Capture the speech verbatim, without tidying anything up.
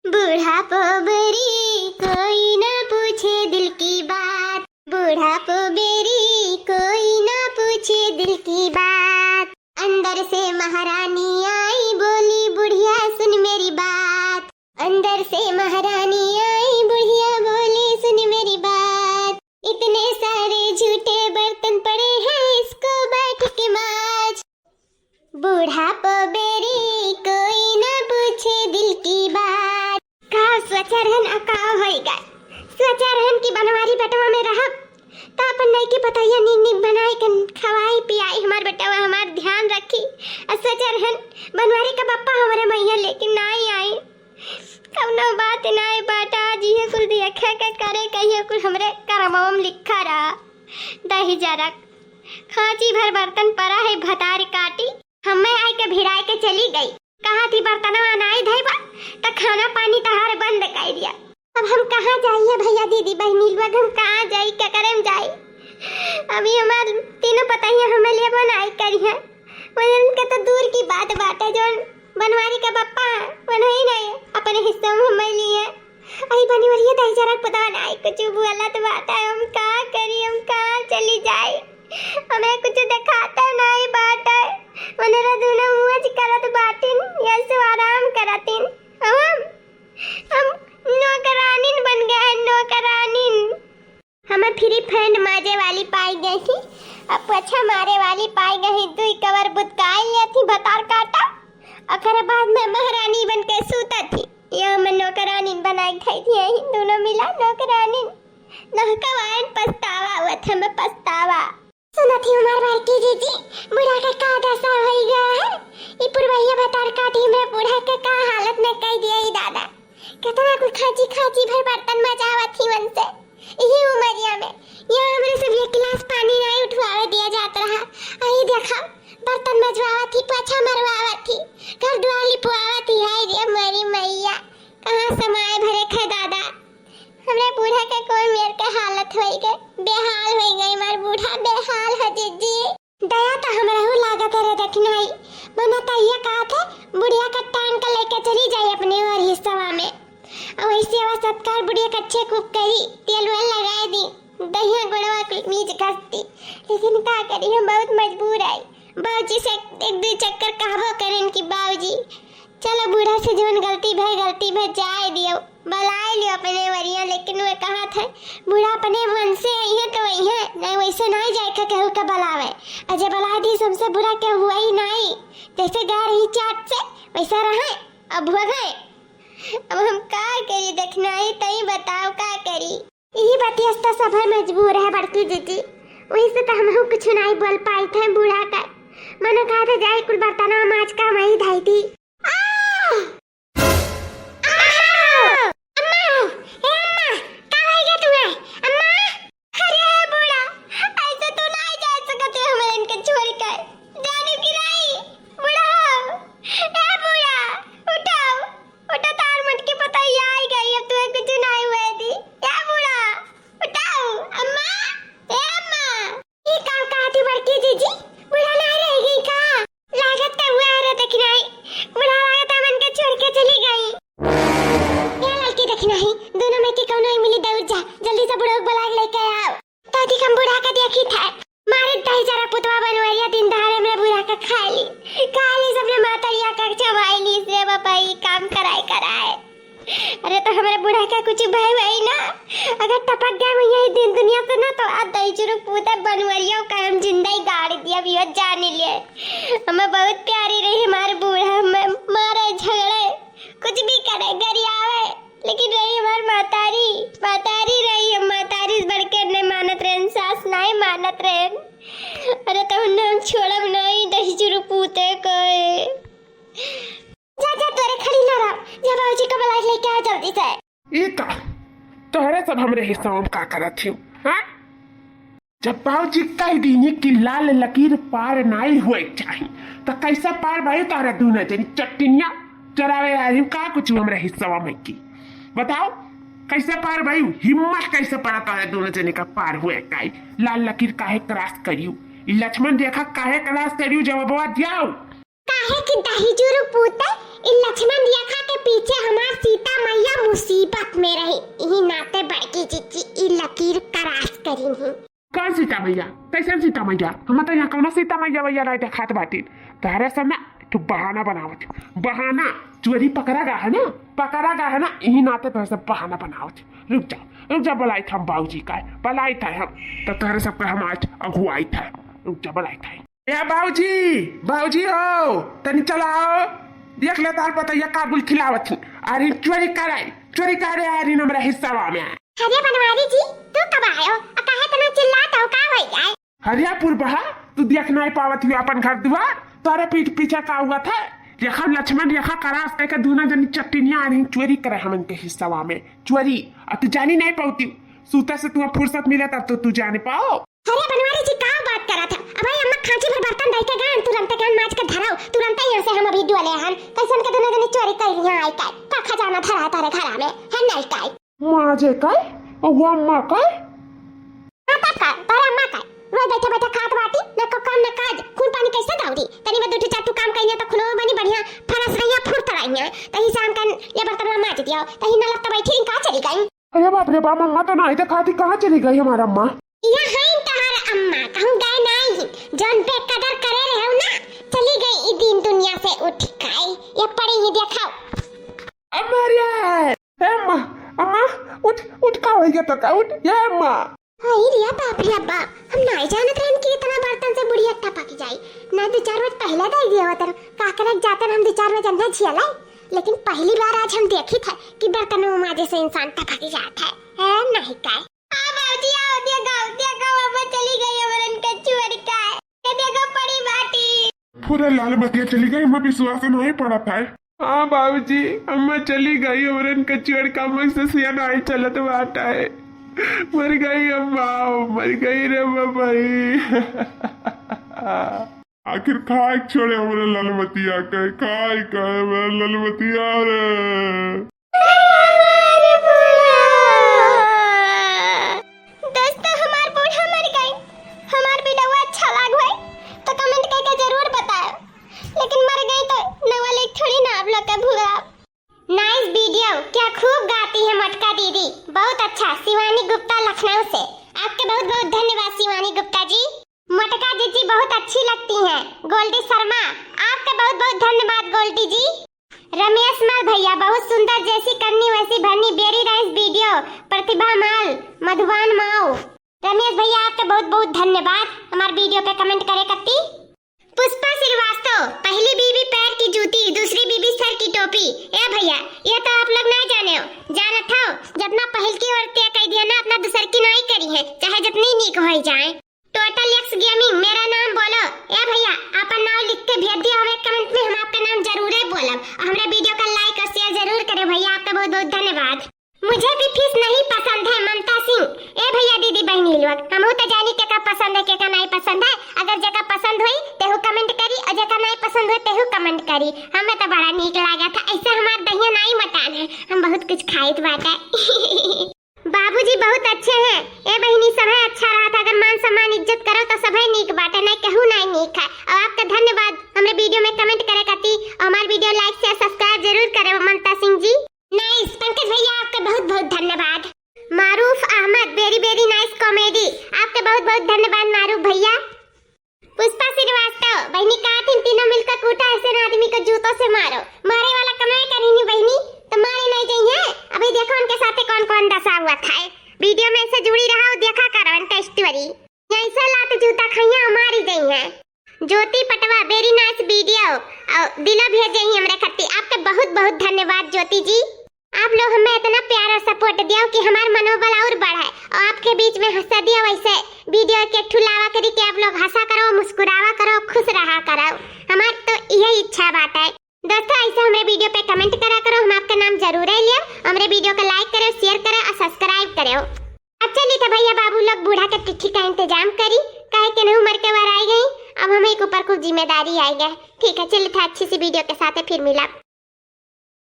बूढ़ा पोबेरी कोई ना पूछे दिल की बात, बूढ़ा पोबेरी कोई ना पूछे दिल की बात। अंदर से महारानी आई बोली बुढ़िया सुन मेरी बात, अंदर से महारानी आई बुढ़िया बोली सुन मेरी बात। इतने सारे झूठे बर्तन पड़े हैं इसको बैठ के मांज। बूढ़ा पोबेरी कोई ना पूछे दिल की बात। का सोचा रहन आ का होइगा? सोचा रहन कि बनवारी बेटवा में रहब, त अपन नइकी पतोहिया नीक नीक बनाई के खवाई पियाई हमार बेटवा, हमार ध्यान रखी। आ सोचा रहन बनवारी का बप्पा हमरे मइया लेकिन नाई आई। कउनो बात नाई बाटा, आज इहे कुल देखे के करे, कहियो कुल हमरे करमवा में लिखा रहा। दही जरा खांची भर बर्तन परा है भतारी काटी, हमें आई के भिड़ाए के चली गई। कहा थी बर्तनवा नाई धइबा, त खाना पानी तहार बंद कर दिया। अब हम कहाँ जाइए भइया, दीदी, बहिनी लोग, हम कहाँ जाई, केकरे में जाई? अभी हमार तीनों पतोहिया हमें लेबो नाई करिहे। उनके तो दूर की बात बाटे, जौन बनवारी का बप्पा, उन्हें ही नहीं, अपने हिस्से में हमें लिए। अही बनवरिया दही जरा पुतवा नाई कुछ बोलत बाटे, हम का करी, हम कहाँ चली जाई? हमें कुछ देखाते नाई बाटे, उन्हें दुनो मुँह करत बाटिन, ये सो आराम करतिन। हम, हम नौकरानिन बन गए हैं, नौकरानिन। हमें फ्री फैंड माजे वाली पाई गई थी, अब पोछा मारे वाली पाई गई, दुई कवर बुतकाई लिया थी, भतार काटा, ओकरे बाद में महारानी बन के सूता थी। ये हमें नौकरानी बनाई खाई थी, यही दोनों मिला नौकरानी। नहकवाइन पछतावा हुआ था, हमें पछतावा। सुनत ही हमार बड़की जीजी, बूढ़ा के का दशा होई गए है। ई पुरवैया भतार काटी हमरे बूढ़ा के का हालत में कई दिया ई दादा। कितना कुल खांची खांची भर बर्तन मजावत ही मन से। यही उमरिया में यहाँ हमरे सब एक गिलास पानी नहीं उठवावे दिया जात रहा। आई देखा, बर्तन मजवावत ही, पोछा मरवावत ही, घर द्वार लिपवावत ही। हाय रे मोरी मैया, कहाँ समय भरे खे दादा। हमरे बूढ़ा के कौन मेर के हालत होई गए, बेहाल होई गए हमार बूढ़ा, बेहाल है जीजी। दया तो हमरहू लागत है रे दखिनाई, मना तो ये कहत है बुढ़िया का टांग के लेके चली जाई अपने और हिस्सवा में। और वही सेवा सत्कार बुढ़िया का अच्छे खूब करी, तेल वेल लगाए दी, दहिया गोड़वा के मीज घसती। लेकिन का करी, हम बहुत मजबूर आई। बाबूजी से एक दो चक्कर कहबो करेन कि बाबूजी चलो बूढ़ा से जवन गलती भय, गलती भय जाए दियो, बुलाए लियो अपने वरिया, लेकिन वे कहत है बूढ़ा अपने मन से आई है तो वही है, नहीं वैसे नहीं जाए के केहू के बुलावे। अजय बुलाए दी, हमसे बुरा केहू हुआ ही नहीं, जैसे गए रही चाट से वैसा रहे। अब हो गए, अब हम का करी, दखिनाई तई बताओ का करी। यही बतिया से तो सब है मजबूर है बड़की जीजी, वही से तो हमहू कुछ नहीं बोल पाई थे बूढ़ा का। मनो कहा था जाए कुल बर्तनवा माज का वही धाई थी। आ! अम्मा! अम्मा! ए अम्मा! का होइगा तुम्हें? अम्मा! अरे बूढ़ा, ऐसे तो नहीं जा सकते हमें इनके छोड़ कर। जाने की नहीं, बूढ़ा! ए बूढ़ा, उठाओ, उठो तार मटके पता ही आई गई, अब तुम्हें कुछ नहीं हुए दी। ए बूढ़ा, उठाओ, अम्मा! ए अम्मा! ई का कहती बड़की जीजी? बूढ़ा ना रह गई का? लागत त हुआ है रे दखिनाई। बूढ़ा लागत हमन के छोड़ के चली गई। ए लड़की दखिनाई, दोनों में के कौनो एक मिली दौड़ जा, जल्दी से बूढ़ा को बुला के लेके आओ। ताकि हम बूढ़ा का देखी था। मारे दही जरा पुतवा बनवरिया दिन दहाड़े में बूढ़ा का खा ली। खा ली सबने मातरिया का चबाई ली से बाबा ई काम कराए कराए। अरे तो हमरे बूढ़ा का कुछ भय वही ना, अगर टपक गए वही दिन दुनिया से ना तो आज दही चुरुक पूते बनवरिया का हम जिंदा ही गाड़ दिया भी जान लिए। हमें बहुत प्यारी रही हमारे बूढ़ा, हमें मारे झगड़े कुछ भी करे गरियावे, लेकिन रही हमार मातारी, मातारी रही, हम मातारी से बढ़ के नहीं मानत रहन, सास नहीं मानत रहन। अरे तो उन्हें हम छोड़ब नहीं दही चुरुक पूते के। जा, जा, तोरे खड़ी ना रहो। जा, बाबूजी का बुला के लेके आ जल्दी से। ई का? तोहरे सब हमरे हिस्सा में का करत हियो? हाँ? जब बाबूजी कह दीनी कि लाल लकीर पार नाई हुए के चाही, तो कैसे पार भाई तोहरे दोनों जनी चट्टिनिया चरावे आ रही का कुछ हमरे हिस्सा में की? बताओ, कैसे पार भाई? हिम्मत कैसे पड़ा तोहरे दोनों जनी का पार हुए काई? लाल लकीर काहे क्रॉस करियो? ई लक्ष्मण रेखा काहे क्रॉस करियो? जवाबवा दियाओ। काहे कि दही जुरु पूते, ई लक्ष्मण रेखा के पीछे हमार सीता मैया भैया, कैसन सीता मैया? हम तो यहाँ कौनो सीता मैया वैया नहीं देखात बाटी। तोहरे सब ना तो बहाना बनावत है। बहाना, चोरी पकड़ा गा है ना, पकड़ा गा है ना, यही नाते तोहरे सब बहाना बनावत है। रुक जा, रुक जा, बुलाइत है हम बाबूजी का, बुलाइत है हम, तो तोहरे सब का हम आज अगुआइत है। रुक जा, बुलाइत है। या बाबूजी, बाबूजी हो, तनी चला आओ। देख ले तार पतैया का गुल खिलावत ही। अरे चोरी करे, चोरी करे, अरे हमरा हिस्सा में। अरे बनवारी जी, तू कब आयो? आ काहे तना चिल्लात हो, का होई गए? अरे पुरबहा, तू देख नहीं पावत हुई अपन घर दुआर? तोरे पीठ पीछे का हुआ था? रेखा लक्ष्मण रेखा करास कह के दोनों जनी चट्टिनिया आ रही चोरी करे हमन के हिस्सा में। चोरी, अब तू जानी नहीं पावती। सूते से तुम्हें फुर्सत मिले तब तो तू जाने पाओ। अरे बनवारी जी, का बात करा था? अब भाई अम्मा खांची भर बर्तन धई के गए, तुरंते गए माज के धराओ, तुरंते यहाँ से हम अभी डोले हन। कैसन के दोनों जनी चोरी कर यहाँ आई का? का खजाना धरा है तारे घरा में? है नहीं का? माँ जे काय? अगो अम्मा काय? माता काय? तोरा अम्मा काय? रोज बैठे बैठे खात बाटी, न को काम न काज, खून पानी कैसे दौड़ी? तनी में दू ठो चार ठो काम कइने तो खूनो बनी बढ़िया, फरस रहिया, फुर्त रहिया। तही से हम कन ये बर्तन माज दियो, तही नलक तो बैठी रही, कहाँ चली गई? अरे बाप रे बाप, अम्मा तो नहीं दिखाती, कहाँ चली गई हमारा अम्मा? यह है तोहर अम्मा, कहूँ गए नहीं, जौन बेकदर करे रहे ना, चली गई ई दिन दुनिया से उठ के, ये पड़ी ही देखाओ। अम्मा रे, ए अम्मा, अम्मा, उठ, उठ, का होई गया तो का, उठ, ए अम्मा। हाय रे बाप रे बाप, हम नाई जानत रहन कि इतना बर्तन से बुढ़िया टपक जाई। ना दो चार रोज पहले दे दिया होतन, का करे जातन हम दो चार रोज अंदर झियालाई, लेकिन पहली बार आज हम देखी था कि बर्तन में माजे से इंसान टपक जात है, है नहीं का? आ बाबूजी, आओ, देखो, देखो, अम्मा चली गई, हमरन के छोड़ के। ये देखो, पड़ी बाटी। पूरा लाल बतिया चली गई, हमें विश्वास नहीं पड़ा था। हाँ बाबूजी, अम्मा चली गई, हमरन के छोड़ के, अम्मा से सिया नहीं चलत बाटा है। मर गई अम्मा, मर गई रे अम्मा भाई। आखिर खाए छोड़े हमरे ललमतिया के, खाए खाए हमरे ललमतिया रे। दोस्तों, हमार बूढ़ा मर गई, हमार वीडियो अच्छा लाग भाई तो comment करके जरूर बताओ, लेकिन मर गई तो नवा लेख थोड़ी ना आप लोग के भुलाओ। Nice video, क्या खूब गाती है मोटका दीदी, बहुत अच्छा। शिवानी गुप्ता लखनऊ से, आपके बहुत बहुत धन्यवाद शिवानी गुप्ता जी। मोटका जीजी बहुत अच्छी लगती हैं। गोल्डी शर्मा, आपका बहुत बहुत धन्यवाद गोल्डी जी। रमेश मल भैया, बहुत सुंदर, जैसी करनी वैसी भरनी, very nice video। प्रतिभा मल, मधुबान माओ। रमेश भैया, आपका बहुत बहुत धन्यवाद हमार video पे comment करे कत्ती। पुष्पा श्रीवास्तव, पहली बीवी पैर की जूती, दूसरी बीवी सर की टोपी। ए भैया, ये तो आप लोग नहीं जाने हो, जानत हो, जितना पहल की औरतें कह दिया ना, अपना दूसर की नहीं करी है, चाहे जितनी नीक हो जाए। Total X Gaming, मेरा नाम बोलो। ए भैया, आपन नाम लिख के भेज दिया हमें comment में, हम आपका नाम जरूर है बोलब। और हमरा video का like और share जरूर करे भैया, आपका बहुत बहुत धन्यवाद। मुझे भी fish नहीं पसंद है, ममता सिंह। ए भैया दीदी बहनी लोग, हमहू तो जानी के का पसंद है, के का नहीं पसंद है। अगर जेका पसंद होई तेहू comment करी और जेका नहीं पसंद होई तेहू comment करी। हमें तो बड़ा नीक लागा था, ऐसे हमार दहिया नाई मटान है, हम बहुत कुछ खाइत बाटे। बाबूजी बहुत अच्छे हैं। ए बहिनी, सभे अच्छा रहा था अगर मान सम्मान इज्जत करो तो सभे नीक बाटे, नहीं कहू नहीं नीक है। और आपका धन्यवाद हमरे video में comment करे खाती और हमार video like share subscribe जरूर करे ममता सिंह जी। Nice, पंकज भैया आपका बहुत बहुत धन्यवाद। मारूफ अहमद, very very nice comedy, आपका बहुत बहुत धन्यवाद मारूफ भैया। पुष्पा श्रीवास्तव, बहिनी का थिन तीनों मिलकर कूटा ऐसे ना आदमी को जूतों से मारो। मारे वाला कमाए करी नहीं बहिनी, तो मारे नहीं जाइए। अभी देखो उनके साथे कौन कौन दशा हुआ था। Video में से जुड़ी रहा, देखा करो इनका story। ऐसे लात जूता खाइया मारी जाइए। ज्योति पटवा, very nice video। और दिलो भेजे ही हमरे खत्ती। आपके बहुत बहुत धन्यवाद ज्योति जी। आप लोग हमें इतना प्यार और support दियो कि हमार मनोबल और बढ़े और आपके बीच में हंसा दियो। वैसे video के ठुलावा करी कि आप लोग हंसा करो, मुस्कुरावा करो, खुश रहा करो। हमार तो यही इच्छा बाटे। दोस्तों, ऐसे हमरे video पे comment करा करो, हम आपका नाम जरूर है लियो। हमरे video को like करो, share करो और subscribe करो। अब चलिए तो भैया बाबू लोग बूढ़ा के टिट्ठी का इंतजाम करी, काहे के नहीं मर के वर आई गई। अब हमें एक ऊपर कुछ जिम्मेदारी आई गई। ठीक है, चलिए था अच्छी सी video के साथ फिर मिला।